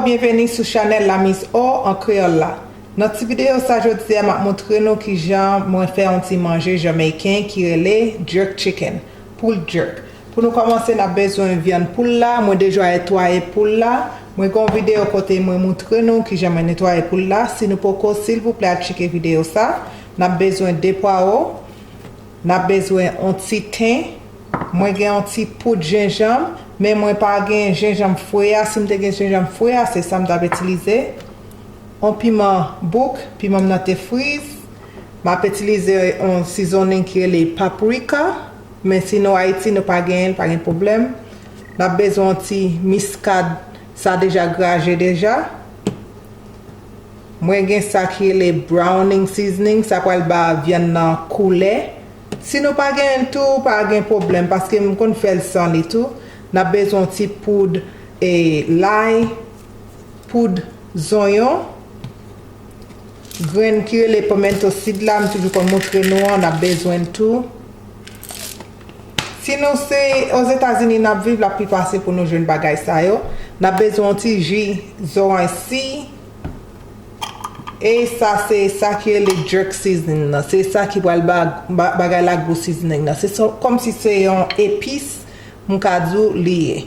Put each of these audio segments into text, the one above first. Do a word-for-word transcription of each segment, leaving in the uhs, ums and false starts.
Byenveni sou chanèl La Miss O an kreyòl la. Nan ti videyo sa jodi a, m ap montre nou kijan mwen fè yon ti manje jameyken ki rele jerk chicken, poul jerk. Pou nou kòmanse, n ap bezwen vyann poul la. Mwen deja netwaye poul la. Mwen gen yon videyo kote mwen montre nou kijan mwen netwaye poul la. Si nou poko, silvouplè al tcheke videyo sa. N ap bezwen de pwawo. N ap bezwen yon ti ten. Mwen gen yon ti poud jenjanm, men mwen pa gen jenjanm fre a. Si m te gen jenjanm fre a, se sa m t ap itilize. Yon piman bouk, piman m nan te friz. M ap itilize yon seasoning ki rele paprika, men si nou Ayiti, nou pa genyen l, pa gen pwoblèm. N ap bezwen yon ti miskad, sa deja graje deja. Mwen gen sa ki rele browning seasoning, sa pral ba vyann nan koulè. Si nou pa genyen l tou, pa gen pwoblèm, paske m konn fè l san li tou. N ap bezwen yon ti poud e lay, poud zonyon, grenn ki rele pimento seed la, m toujou konn montre nou an, n ap bezwen l tou. Si nou se Ozetazini n ap viv, l ap pi fasil pou nou jwenn bagay sa yo. N ap bezwen yon ti ji zoranj si. E sa se sa ki rele jerk seasoning nan. Se sa ki pral ba, ba, bagay la gou seasoning nan. Se so- kòmsi se yon epis, m ka di w li ye.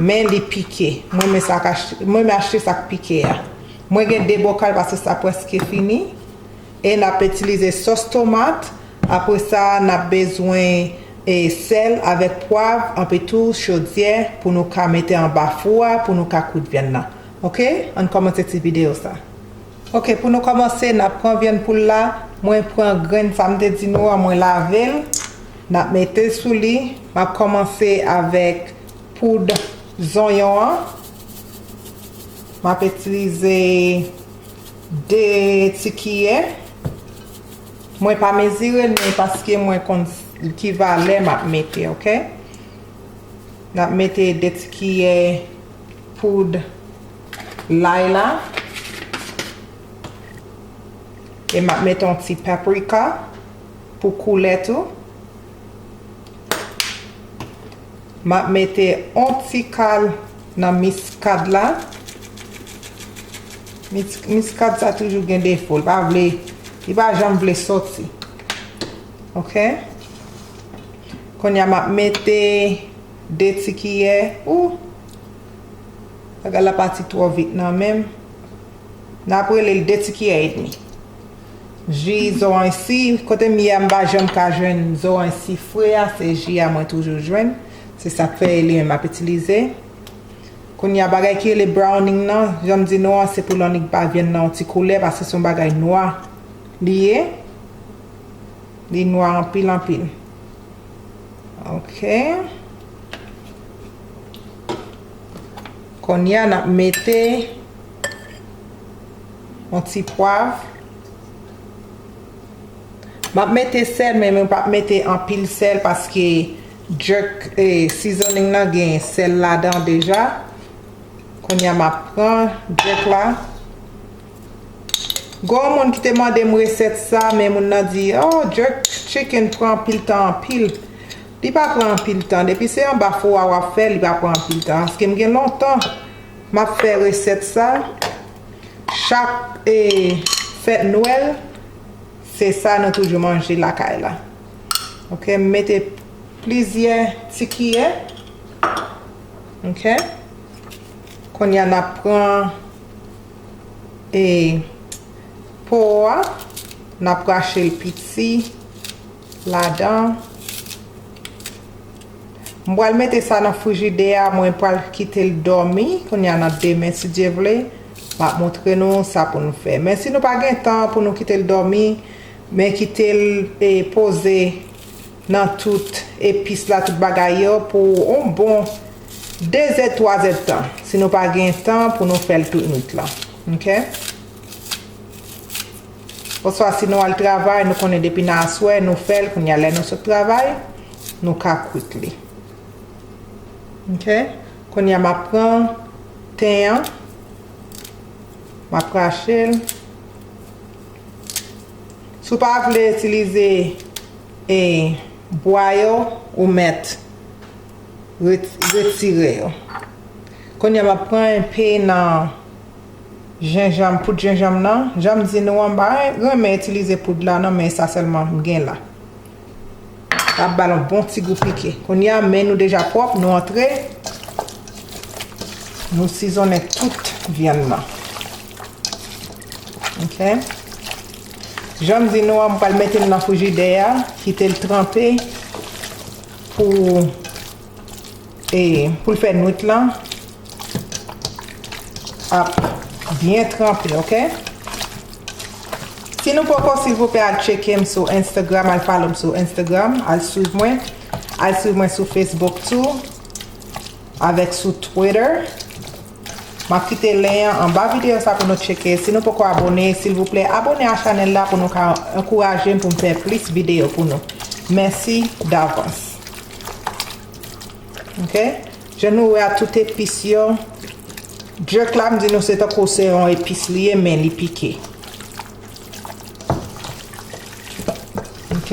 Men li pike. Mwen men sa k achte, mwen men achte sa k pike a. Mwen gen de bokal paske sa prèske fini. E n ap itilize sòs tomat. Apre sa, n ap bezwen e sèl avèk pwav, anpi tou chodyè pou nou ka mete anba fou a, pou nou ka kwit vyann nan. Oke? Ann kòmanse ti videyo sa. Oke, pou nou kòmanse, n ap pran vyann poul la. Mwen pran grenn sa m te di nou an, mwen lave l. N ap mete l sou li. M ap kòmanse avèk poud zonyon an. M ap itilize de ti kiyè. Mwen pa mezire l, men paske mwen konn ki valè m ap mete, oke? N ap mete de ti kiyè poud lay la. E m ap mete yon ti paprika pou koulè tou. M ap mete yon ti kal nan miskad la. Mis- miskad sa toujou gen defo, li pa vle, li pa janm vle soti. Oke? Kounye a m ap mete de ti kiyè. Ou, bagay la pati twò vit nan men m. N ap rele l de ti kiyè edmi. Ji zoranj si, kote m ye a, m pa janm ka jwenn zoranj si fre a, se ji a mwen toujou jwenn. Se sa k fè e li menm m ap itilize. Kounye a, bagay ki rele browning nan, jan m di nou an, se pou l annik ba vyann nan yon ti koulè, paske se yon bagay nwa li ye. Li nwa anpil, anpil. Oke. Kounye a, n ap mete yon ti pwav. M ap mete sèl, men mwen p ap mete anpil sèl paske jerk, eh, seasoning nan gen sèl ladan deja. Kounye a, m ap pran jerk la. Gen yon moun ki te mande m resèt sa, men moun nan di, "Oh, jerk chicken pran anpil tan, anpil." Li pa pran anpil tan. Depi se anba fou a w ap fè, li pa pran anpil tan. Paske m gen lontan m ap fè resèt sa. Chak, eh, fèt Nwèl, se sa nou toujou manje lakay la. Oke, m mete plizyè ti kiyè. Oke. Kounye a, n ap pran, e, po a, n ap rache l piti ladan. M pral mete sa nan frijidè a, mwen pral kite l dòmi. Kounye a, nan demen, si Dye vle, m ap montre nou sa pou nou fè. Men si nou pa gen tan pou nou kite l dòmi, men kite l, e, poze nan tout epis la, tout bagay yo, pou yon bon de zè, twa zè tan. Si nou pa gen tan pou nou fè l tout nwit lan. Oke? Oswa si nou al travay, nou konnen depi nan aswè, nou fè l, kounye a lè nou sot travay, nou ka kwit li. Oke? Kounye a m ap pran ten an, m ap rache l. Si w pa vle itilize, e, bwa yo, ou mèt ret- retire yo. Kounye a m ap pran enpe nan Jenjanm, poud jenjanm nan. Jan m di nou an, m pa renmen itilize poud la non, men sa sèlman m gen la. L ap ba l yon bon ti gou pike. Kounye a, men nou deja pwòp, nou antre. Nou sizonnen tout vyann nan. Ok. Jan m di nou an, m pral mete l nan frijidè a, kite l tranpe pou, e, pou l fè nwit lan ap byen tranpe, ok? Si nou poko, silvouplè, al tcheke m sou Instagram, al follow m sou Instagram, al swiv mwen, al swiv mwen sou Facebook tou, avèk sou Twitter. M ap kite lyen an anba videyo sa pou nou tcheke. Si nou poko abòne, silvouplè, abòne a chanèl la pou nou ka ankouraje m pou m fè plis videyo pou nou. Mèsi davans. Ok? Jan nou wè a, tout epis yo. Jerk la, m di nou se tankou se yon epis li ye, men li pike. Ok?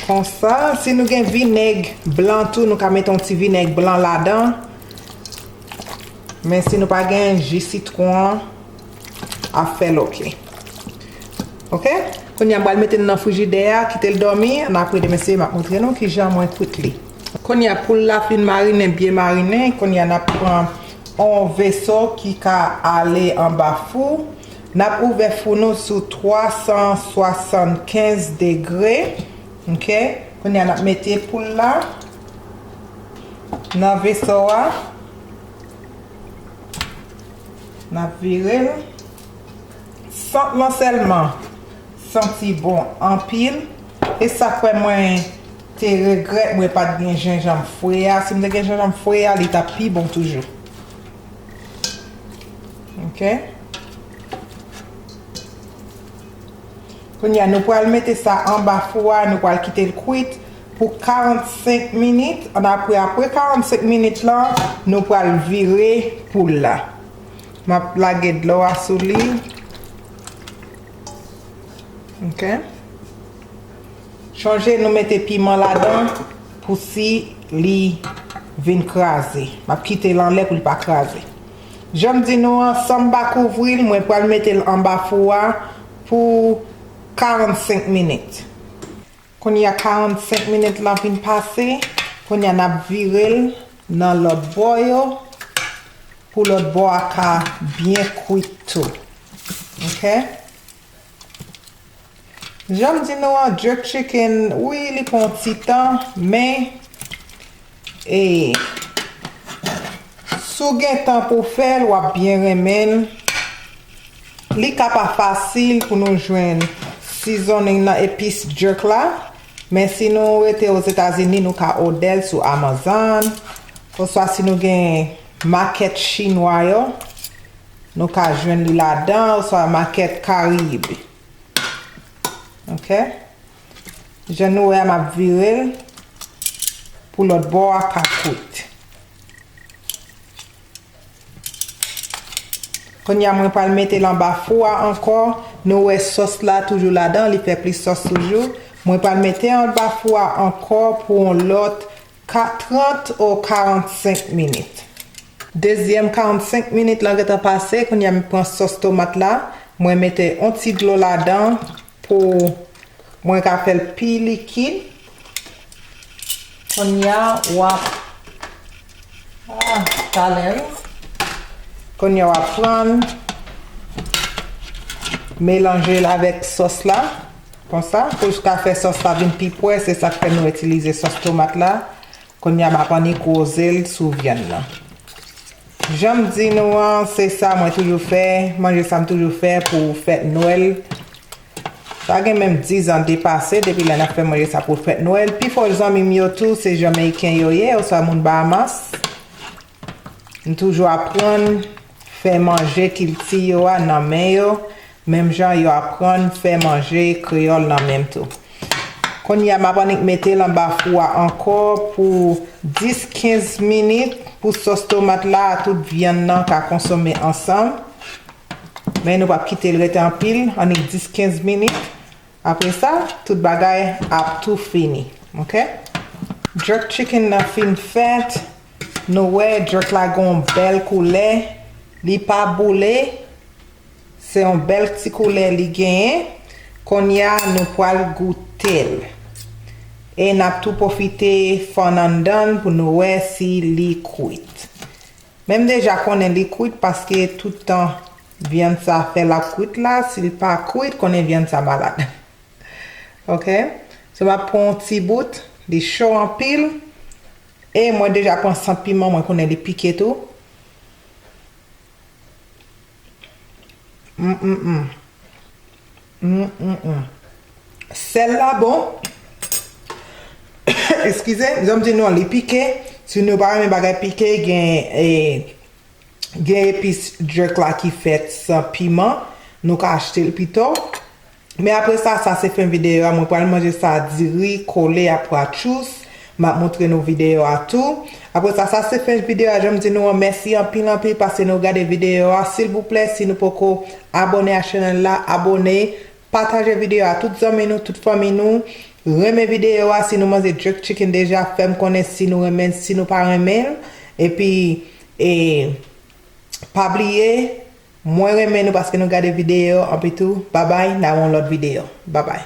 Konsa, si nou gen vinèg blan tou, nou ka mete yon ti vinèg blan ladan. Men si nou pa gen, ji sitwon an ap fè l ok. Ok? Kounye a, m pral mete l nan frijidè a, kite l dòmi. Ann apre demen, se m ap montre nou kijan mwen kwit li. Kounye a, poul la fin marinen, byen marinen. Kounye a, n ap pran yon veso ki ka ale anba fou. N ap ouvè fou nou sou twa san swasannkenz degre. Ok? Kounye a, n ap mete poul la nan veso a. N ap vire l. Sant lan sèlman santi bon anpil. E sa k fè mwen te regrèt mwen pa t gen jenjanm fre a. Si m te gen jenjanm fre a, li t ap pi bon toujou. Ok? Kounye a, nou pral mete sa anba fou a, nou pral kite l kwit pou karannsenk minit. Ann apre, apre karannsenk minit lan, nou pral vire poul la. M ap lage dlo a sou li. Ok. Chonje nou mete piman ladan pou si li vin kraze. M ap kite l anlè pou li pa kraze. Jan m di nou an, san m pa kouvri l, mwen pral mete l anba fou a pou karannsenk minit. Kounye a karannsenk minit lan fin pase, kounye a n ap vire l nan lòt bò yo pou lòt bò a ka byen kwit tou. Ok? Jan m di nou an, jerk chicken, wi, li pran yon ti tan, men, e, si w gen tan pou w fè l, w ap byen renmen l. Li ka pa fasil pou nou jwenn seasoning nan epis jerk la, men si nou rete Ozetazini, nou ka òdè l sou Amazon, oswa si nou gen makèt chinwa yo, nou ka jwenn li ladan, oswa makèt Karayib. Ok? Jan nou wè a, m ap vire l pou lòt bò a ka kwit. Kounye a, mwen pral mete l anba fou a ankò. Nou wè sòs la toujou ladan, li fè plis sòs toujou. Mwen pral mete anba fou a ankò pou yon lòt ka-, trant ou karannsenk minit. Dezyèm karannsenk minit lan gentan pase, kounye a m pran sòs tomat la, mwen mete yon ti dlo ladan pou mwen ka fè l pi likid. Kounye a w ap, ah, talè wi. Kounye a w ap pran, melanje l avèk sòs la. Konsa, pou l ka fè sòs la vin pi pwè, se sa k fè nou itilize sòs tomat la. Kounye a, m ap annik woze l sou vyann nan. Jan m di nou an, se sa mwen toujou fè, manje sa m toujou fè pou fèt Nwèl. Sa gen menm diz an depase depi lè n ap fè manje sa pou fèt Nwèl. Pifò zanmi m yo tou, se Jameyiken yo ye, oswa moun Bahamas. M toujou aprann fè manje kilti yo a nan men yo, menm jan yo aprann fè manje kreyòl nan men m tou. Kounye a, m ap annik mete l anba fou a ankò pou dis kenz minit pou sòs tomat la a tout vyann nan ka konsome ansanm. Men nou p ap kite l rete anpil, annik dis kenz minit. Apre sa, tout bagay ap tou fini. Ok? Jerk chicken nan fin fèt. Nou wè jerk la gen yon bèl koulè, li pa boule, se yon bèl ti koulè li genyen. Kounye a nou pral goute l. E n ap tou pwofite fann anndan l pou nou wè si li kwit. Men m deja konnen li kwit paske tout tan vyann sa fè l ap kwit la, si l pa kwit, konnen vyann sa malad. Ok? So m ap pran yon ti bout, li cho anpil. E mwen deja pran sant piman, mwen konnen li pike tou. Mm, mm, mm. Mm, mm, mm. Sèl la bon. Eskize, jan m di nou an, li pike. Si nou pa renmen bagay pike, gen, eh, gen epis jerk la ki fèt san piman. Nou ka achte l pito. Men apre sa, sa se fen videyo a. Mwen pral manje sa diri, kole, apwatchous. M ap montre nou videyo a tou. Apre sa, sa se fen videyo a. Jan m di nou an, mèsi anpil, anpil paske nou gade videyo a. Silvouplè, si nou poko abòne a chanèl la, abòne, pataje videyo a tout zanmi nou, tout fanmi nou. Renmen videyo a, si nou manje jerk chicken deja, fè m konnen si nou renmen, si nou pa renmen l. Epi, e, pa bliye, mwen renmen nou paske nou gade videyo, anpi tou, babay, n a wè yon lòt videyo. Babay.